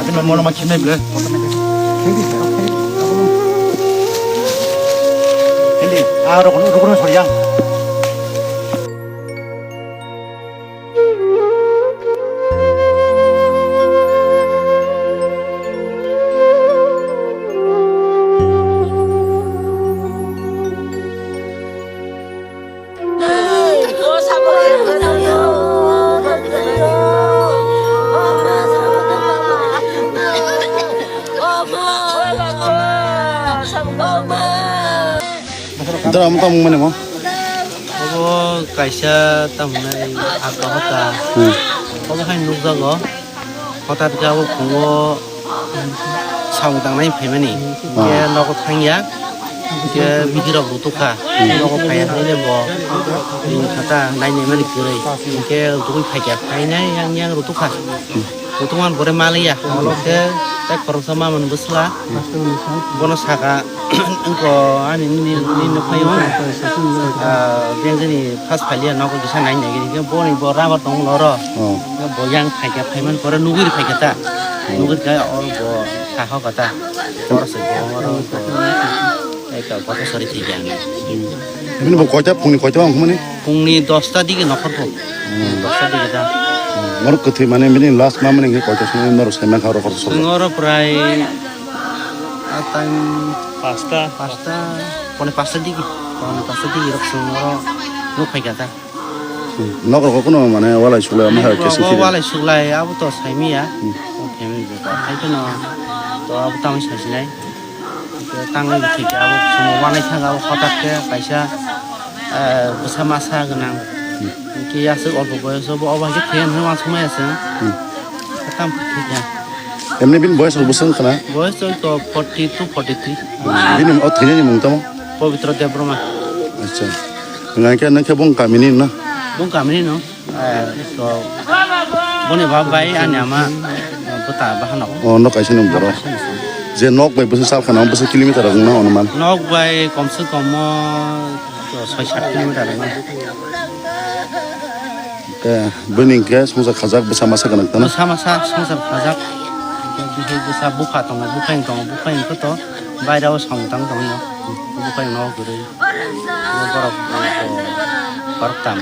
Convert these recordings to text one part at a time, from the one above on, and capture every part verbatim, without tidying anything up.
Mono ma khinai ble. Hindi, ah, rokon, rokon sori yang. Dara mo tamo mani mo? Obo kaisa tamo nai akha hota. Hmm. Obo hai nukjago. Hota bikha obo phungo samung tangnai phaimani. Ah. Khe nogo thangya. Khe bihirok rutukha. Hmm. Nogo phaiya haile bo. Khata nai nai mani kwrwi. Khe rutugwi phaikha. Phainai yang yang rutukha. Hmm. Kutung man bore maliya, olo khe tai khoroksa ma man bwsla. Bono saka, "Wngko ani nini, nini nukhaio, ah, beng jani first phailiya nogo kisa nai nai gini khe boni bo rubber tong loro." Oh. Bo yang phaikha, phaiman pore nugwi phaikha ta. Oh. Nugwi kha oro bo saha kha ta. Oro se bo oro bo. Eka kotha sari thikya. Bini bo koita, phungni koita bang humani? Phungni dosta digi nokhor pho. Hmm. Dosta digi da. Hmm. Norok kwthwi mane bini last ma mani khe koita songwi norok sai mankha oro kotor songwi. Chwng oro prai atang pasta, pasta, pone pasta digi, pone pasta digi rok chwng oro nuk phaikha da. Hmm. Nok rok kuno mane walai sulai ama hai kesi kiri. Walai sulai abo to saimiya. Hmm. O family bo hai to no. To abo tamo sasinai. Tangwi bo thik abo somo wanai thang abo hotak khe kaisa, eh, bwsa masa gwnang. Hmm. Ki aswk olpo boyoso bo obo hai khe thwiya hinwi wansukmaya se. Hmm. Tam thik ya. Emni bini boyes rok bwswk wngkha na? Boyes rok to forty two, forty three. Hmm. Bini o thwinani mung tamo? Pabitra Debbarma. Acha. Hwnga khe nang khe bung kamini na? Bung kamini no. Eh, to boni baba bai ani ama, eh, bwta bahano. Oh, nok kaisa ni borok. Je nok bai bwswk sal khana, bwswk kilometer rok wngna onuman? Nok bai kom se kom o, to soi sat kilometer wngna. Te bini hwnkhe songchar khajak bwsa masa gwnang tano? Bwsa masa songchar khajak. Bihik bwsa bupha tongo, buphang tongo, buphang hwnkhe to bairao samung tang tongwi no. Buphang no kwrwi. Borok, borok tam.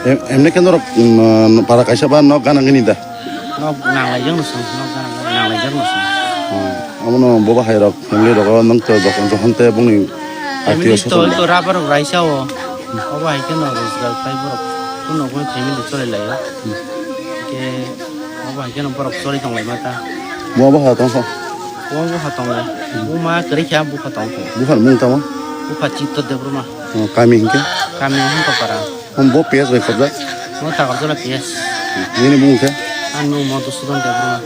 Em-, emne khe norok, mm, para kaisa ba nok gana gini da? Nok nanglai jang no song, nok gana gana nanglai jang no song. Hmm. Abono boba hai rok, family rok, nang to jokon jokon te bongni atio swjon. Family to, to rubber rok raisa o. Obo hai khe no rojgar khai borok. Kuno kuno family choli lai o. Hmm. Ke obo hai khe no borok choli tong lai ma ta. Mo bo ha tong kho. Bo bo ha tong lai. Buma kwrwi kha bupha tong kho. Bupha mung tamo? Bupha Chitto Debbarma. Oh, kami hinkhe? Kami Hantopara. Hum, bo P S bai khobjak? Bo Takarjala P S. Nini bumung khe? Ang no Madhusudan Debbarma.